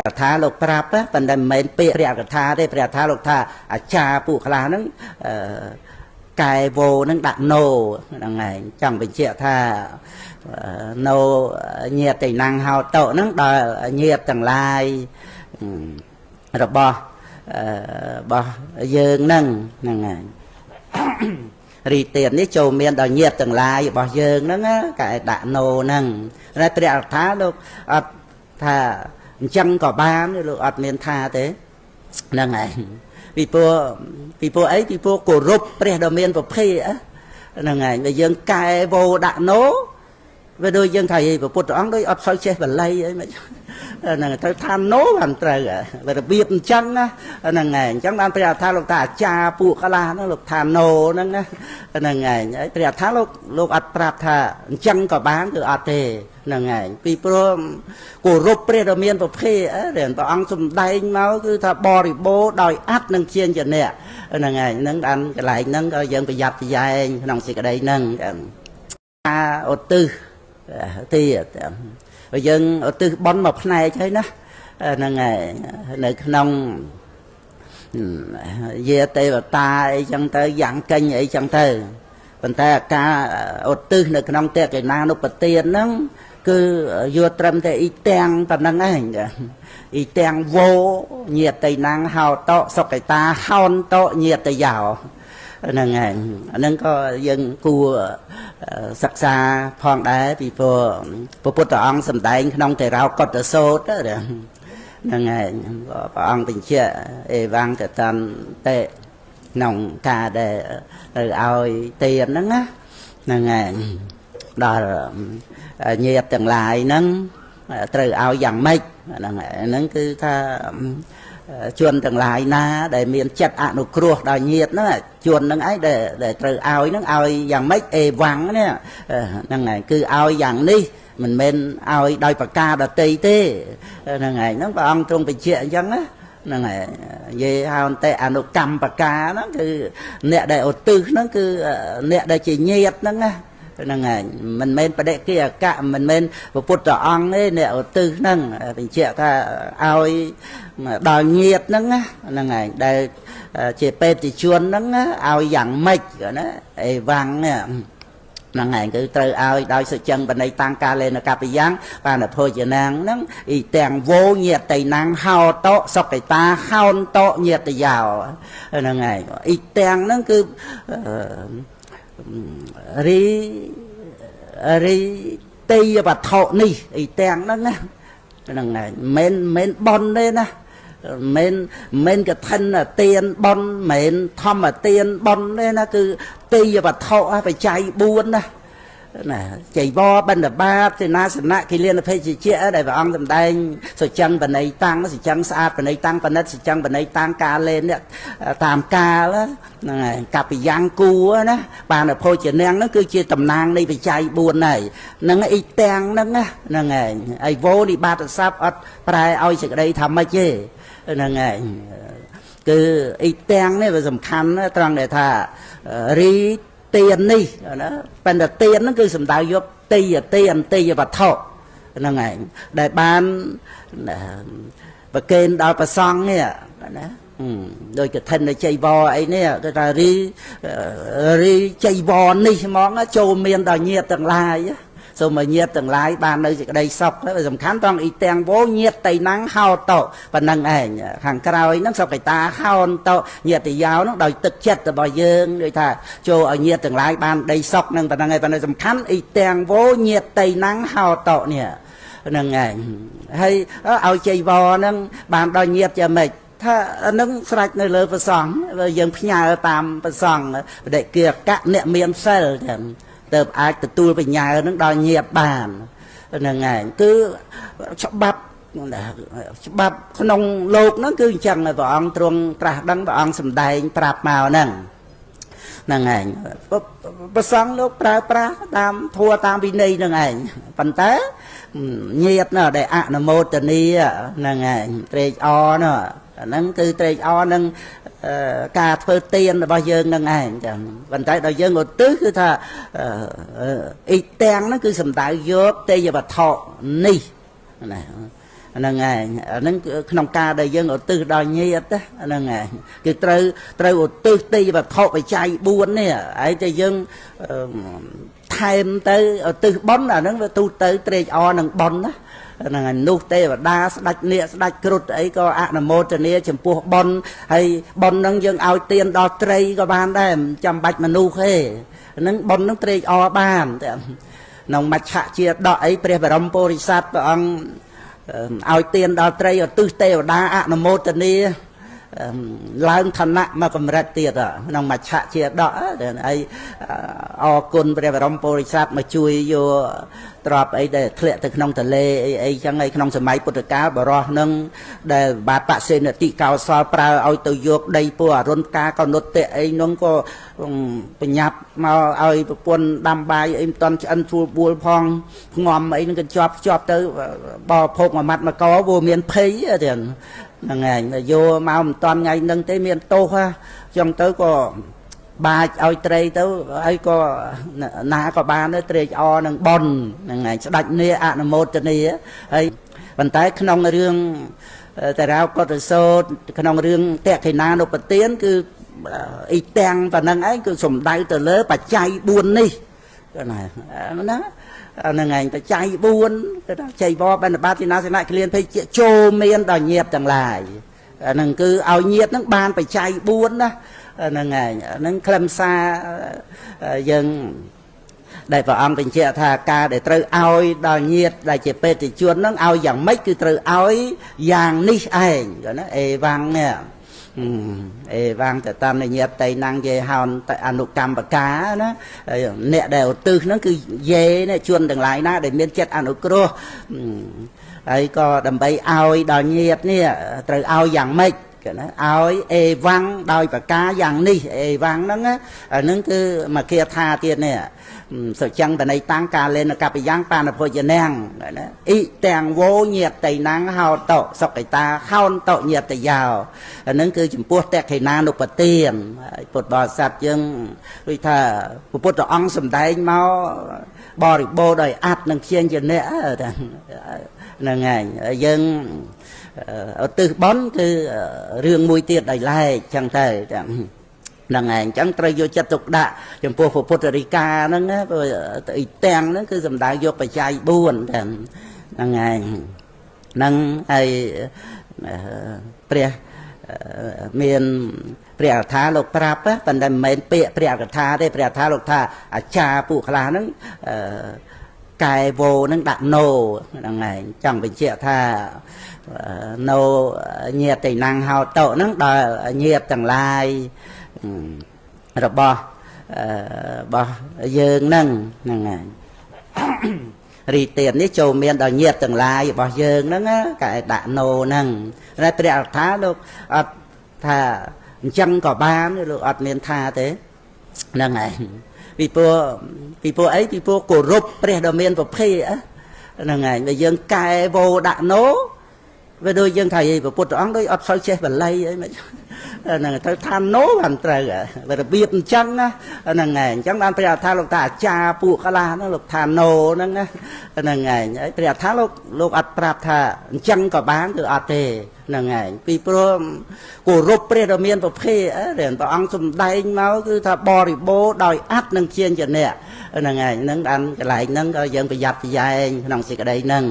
កថាលោកប្រាប់ប៉ុន្តែមិនមែនពាក្យព្រះកថាទេព្រះកថាលោកថាអាចារ្យពួកខ្លះហ្នឹងអឺកែវោហ្នឹងដាក់ណូហ្នឹងឯងចង់បញ្ជាក់ថាណូញាតិណាំងហោតោហ្នឹងដល់ញាតិទាំងឡាយរបស់របស់យើងហ្នឹងហ្នឹងឯងរីទៀននេះចូលមានដល់ញាតិទាំងឡាយរបស់យើងហ្នឹងកែដាក់ណូហ្នឹងតែព្រះអថាលោកអត់ថាអញ្ចឹងក៏បានលោកអត់មានថាទេហ្នឹងឯងពីព្រោះពីព្រោះអីពីព្រោះគោរពព្រះដ៏មានពភៈហ្នឹងឯងបើយើងកែវោដាក់ណូវាដូចយើងថាព្រះពុទ្ធអង្គដូចអត់សូវចេះបាលីអីមិនហ្នឹងត្រូវថាណូបានត្រូវវារបៀបអញ្ចឹងណាហ្នឹងឯងអញ្ចឹងបានព្រះអថាលោកថាអាចារ្យពួកខ្លះហ្នឹងលោកថាណូហ្នឹងណាហ្នឹងឯងហើយព្រះអថាលោកលោកអត់ប្រាប់ថាអញ្ចឹងក៏បានគឺអត់ទេហ្នឹងឯងពីព្រោះគោរពព្រះដ៏មានពភៈព្រះអង្គសំដែងមកគឺថាបរិបូរដោយអត្តនិងជាញ្ជនៈហ្នឹងឯងហ្នឹងបានកន្លែងហ្នឹងក៏យើងប្រយ័ត្នប្រយែងក្នុងសេចក្តីហ្នឹងការឧទ្ទិសទៀតបើយើងឧទ្ទិសបុណ្យមួយផ្នែកហើយណាហ្នឹងហើយនៅក្នុងយាទេវតាអីចឹងទៅយ៉ាងកេញអីចឹងទៅប៉ុន្តែការឧទ្ទិសនៅក្នុងតេកិណានុបទានហ្នឹងគឺយកត្រឹមតែអ៊ីទាំងប៉ុណ្្នឹងឯងអ៊ីទាំងវោញាតិណាំងហោតោសុកតាហោនតោញាតយោហ្នឹងឯងអាហ្នឹងក៏យើងគួរសិក្សាផងដែរពីព្រោះព្រះពុទ្ធអង្គសម្ដែងក្នុងតេរោកតសោតហ្នឹងឯងព្រះអង្គបញ្ជាក់អេវ៉ាំងតតន្តេក្នុងការដែលត្រូវឲ្យទានហ្នឹងណាហ្នឹងឯងដល់ញាតិទាំងឡាយហ្នឹងត្រូវឲ្យយ៉ាងម៉េចហ្នឹងហ្នឹងគឺថាជនទាំងឡាយណាដែលមានចិត្តអនុគ្រោះដល់ញាតិហ្នឹងជនហ្នឹងឯងដែលដែលត្រូវឲ្យហ្នឹងឲ្យយ៉ាងម៉េចអេវ៉ាំងនេះហ្នឹងឯងគឺឲ្យយ៉ាងនេះមិនមែនឲ្យដោយប្រការដតីទេហ្នឹងឯងហ្នឹងព្រះអង្គទ្រង់បញ្ជាក់អញ្ចឹងណាហ្នឹងហើយនិយាយហៅតែអនុកម្មបកាហ្នឹងគឺអ្នកដែលឧទ្ទិសហ្នឹងគឺអ្នកដែលជាញាតិហ្នឹងណាហ្នឹងហើយមិនមែនបដិគិអកៈមិនមែនព្រះពុទ្ធអង្គទេអ្នកឧទ្ទិសហ្នឹងបញ្ជាក់ថាឲ្យដល់ញាតិហ្នឹងណាហ្នឹងហើយដែលជាពេទ្យជនហ្នឹងឲ្យយ៉ាងម៉េចណាអេវ៉ាំងហ្នឹងឯងគឺត្រូវឲ្យដោយសុចឹងបណៃតាំងកាលេនកបយ៉ាងបានភោជនាងហ្នឹងអ៊ីទាំងវោញាតិណាំងហោតោសុកតាហោនតោញាតិយោហ្នឹងឯងអ៊ីទាំងហ្នឹងគឺរីរីទេយវត្ថុនេះអ៊ីទាំងហ្នឹងណាហ្នឹងឯងមិនមិនបនទេណាមិនមិនកឋិនទានបនមិនធម្មទានបនទេណាគឺទេយវត្ថុបច្ច័យ4ណាណាចៃវរបិណ្ឌបាតសេនាសនៈគិលានភេជ្ជៈដែលព្រះអង្គសម្ដែងសុចឹងបណៃតាំងសុចឹងស្អាតបណៃតាំងបណិតសុចឹងបណៃតាំងកាលេននេះតាមកាលហ្នឹងហើយកបយ៉ាងគួណាបានភោជនាងហ្នឹងគឺជាតំណាងនៃបច្ច័យ4ហើយហ្នឹងអ៊ីទាំងហ្នឹងណាហ្នឹងហើយអីវោនិបាតស័ព្ទអត់ប្រែឲ្យសេចក្តីថាម៉េចទេហ្នឹងហើយគឺអ៊ីទាំងនេះវាសំខាន់ត្រង់ដែលថារីទាននេះណាប៉ុន្តែទានហ្នឹងគឺសំដៅយកទេយទេអន្តិយវត្ថុហ្នឹងឯងដែលបានប្រកេនដល់ប្រសង់នេះណាដោយកឋិនជ័យវរអីនេះគេថារីរីជ័យវរនេះហ្មងចូលមានដល់ញាតិទាំងឡាយសូមឲ្យញាតិទាំងឡាយបាននៅសេចក្តីសុខសំខាន់ត្រង់អ៊ីទាំងវោញាតិតៃណាំងហោតោប៉ុណ្ណឹងឯងខាងក្រោយហ្នឹងសុកតាហោនតោញាតិយោហ្នឹងដោយទឹកចិត្តរបស់យើងដូចថាចូលឲ្យញាតិទាំងឡាយបានដីសុខហ្នឹងប៉ុណ្ណឹងឯងប៉ុន្តែសំខាន់អ៊ីទាំងវោញាតិតៃណាំងហោតោនេះហ្នឹងឯងហើយឲ្យជ័យវរហ្នឹងបានដល់ញាតិយ៉ាងម៉េចថានឹងស្រេចនៅលើប្រសង់យើងផ្ញើតាមប្រសង់បដិគាកៈអ្នកមានសិលចឹងទៅអាចទទួលបញ្ញានឹងដល់ញាតបានហ្នឹងឯងគឺច្បាប់ច្បាប់ក្នុងលោកហ្នឹងគឺអញ្ចឹងព្រះអង្គទ្រង់ត្រាស់ដឹងព្រះអង្គសម្ដែងប្រាប់មកហ្នឹងហ្នឹងឯងប្រសង់លោកប្រើប្រាស់តាមធัวតាមវិន័យហ្នឹងឯងប៉ុន្តែញាតនោះដែលអនុមោទនីហ្នឹងឯងត្រេកអរនោះហ្នឹងគឺត្រេកអរនឹងការធ្វើទានរបស់យើងនឹងឯងចឹងប៉ុន្តែដល់យើងឧទ្ទិសគឺថាអ៊ីទាំងហ្នឹងគឺសំដៅយកទេយវត្ថុនេះណា ហ្នឹងឯងហ្នឹងក្នុងការដែលយើងឧទ្ទិសដល់ញាតិហ្នឹងឯងគឺត្រូវឧទ្ទិសទេយវត្ថុបច្ច័យ4នេះហើយតែយើងថែមទៅឧទ្ទិសបុណ្យអាហ្នឹងវាទូទៅត្រេកអរនឹងបុណ្យណាហ្នឹងហើយនោះទេវតាស្ដេចនាគស្ដេចគ្រុឌអីក៏អនុមោទនាចំពោះបុណ្យហើយបុណ្យហ្នឹងយើងឲ្យទានដល់ត្រីក៏បានដែរមិនចាំបាច់មនុស្សទេហ្នឹងបុណ្យហ្នឹងត្រេកអរបានតែក្នុងមច្ឆជាដកអីព្រះបរមពុរិស័ទព្រះអង្គឲ្យទានដល់ត្រីឧទ្ទិសទេវតាអនុមោទនាឡើងឋានៈមកកម្រិតទៀតក្នុងមច្ឆជាដកហើយអរគុណព្រះបរមពុរិស័ទមកជួយយកទ្របអីដែលធ្លាក់ទៅក្នុងទលេអីអីចឹងហើយក្នុងសម័យពុទ្ធកាលបរោះនឹងដែលបាទបសេនតិកោសលប្រើឲ្យទៅយកដីពោអរុនផ្កាកនុតៈអីនោះក៏បញ្ញាប់មកឲ្យប្រពន្ធដាំបាយអីមិនតន់ឆ្អិនជួលបួលផងងំអីនឹងក៏ជាប់ជាប់ទៅបោភោគមួយម៉ាត់មួយកវាមានភ័យទៀតហ្នឹងឯងយកមកមិនតាន់ថ្ងៃហ្នឹងទេមានទោសចឹងទៅក៏បាចឲ្យត្រីទៅហើយក៏ណាក៏បានដែរត្រេកអរនឹងបុណ្យហ្នឹងឯងស្ដេចនាអនុមោទនាហើយប៉ុន្តែក្នុងរឿងតារាវកុដសោតក្នុងរឿងតក្ខិណានុបទានគឺអ៊ីទាំងប៉ុណ្ណឹងឯងគឺសំដៅទៅលើបច្ច័យ4នេះណាណាហ្នឹងឯងបច្ច័យ4គឺថាចៃវរបិណ្ឌបាតសេនាសេនៈក្លៀនភេជាចូលមានដល់ញាតទាំងឡាយហ្នឹងគឺឲ្យញាតហ្នឹងបានបច្ច័យ4ណាហ្នឹងឯងហ្នឹងខ្លឹមសារយើងដែលព្រះអង្គបញ្ជាក់ថាការដែលត្រូវឲ្យដល់ញាតដែលជាបេតិជនហ្នឹងឲ្យយ៉ាងម៉េចគឺត្រូវឲ្យយ៉ាងនេះឯងណាអេវ៉ាំងនេះអេវ៉ាំងតតាមញាតតៃណាំងយេហោនតអនុកម្មបកាណាអ្នកដែលឧទ្ទិសហ្នឹងគឺយេនេះជនទាំងឡាយណាដែលមានចិត្តអនុគ្រោះហើយក៏ដើម្បីឲ្យដល់ញាតនេះត្រូវឲ្យយ៉ាងម៉េចគេណាឲ្យអេវ៉ាំងដោយប្រការយ៉ាងនេះអេវ៉ាំងហ្នឹងអាហ្នឹងគឺមកគាថាទៀតនេះសុចឹងបណៃតាំងកាលេនកបយ៉ាងបានភោជនាងណាអ៊ីទាំងវោញាតៃណាំងហោតសុកតាហោនតញាតយោអាហ្នឹងគឺចំពោះតក្ខិណានុបទានពុទ្ធបរិស័ទយើងដូចថាពុទ្ធអង្គសំដែងមកបរិបូរដោយអត្តនិងជាញ្ញៈហ្នឹងហើយយើងឧទ្ទិសបុណ្យគឺរឿងមួយទៀតដោយឡែកចឹងទៅហ្នឹងឯងអញ្ចឹងត្រូវយកចិត្តទុកដាក់ចំពោះពុទ្ធរិកាហ្នឹងណាព្រោះអ៊ីទាំងហ្នឹងគឺសំដៅយកបច្ច័យ4តែហ្នឹងឯងហ្នឹងហើយព្រះមានព្រះអថាលោកប្រាប់ប៉ុន្តែមិនមែនពាក្យព្រះអថាទេព្រះអថាលោកថាអាចារ្យពួកខ្លះហ្នឹងកែវោនឹងដាក់ណូហ្នឹងឯងចង់បញ្ជាក់ថាណូញាតៃណាំងហោតហ្នឹងដល់ញាតទាំងឡាយរបស់យើងហ្នឹងហ្នឹងហើយរីទៀតនេះចូលមានដល់ញាតទាំងឡាយរបស់យើងហ្នឹងកែដាក់ណូហ្នឹងតែព្រះអថាលោកអត់ថាអញ្ចឹងក៏បានលោកអត់មានថាទេហ្នឹងហើយពីព្រោះអីពីព្រោះគោរពព្រះដ៏មានពភៈហ្នឹងហើយបើយើងកែវោដាក់ណូវាដូចយើងថាអីពុទ្ធអង្គដូចអត់សូវចេះបាលីអីមិនហ្នឹងត្រូវថាណូបានត្រូវរបៀបអញ្ចឹងណាហ្នឹងហើយអញ្ចឹងបានព្រះអថាលោកថាអាចារ្យពួកខ្លះហ្នឹងលោកថាណូហ្នឹងណាហ្នឹងហើយព្រះអថាលោកអត់ប្រាប់ថាអញ្ចឹងក៏បានគឺអត់ទេហ្នឹងហើយពីព្រោះគោរពព្រះដ៏មានពភៈព្រះអង្គសំដែងមកគឺថាបរិបូរដោយអត្តនិងជាញ្ញៈហ្នឹងហើយហ្នឹងបានកន្លែងហ្នឹងក៏យើងប្រយ័ត្នប្រយែងក្នុងសេចក្តីហ្នឹង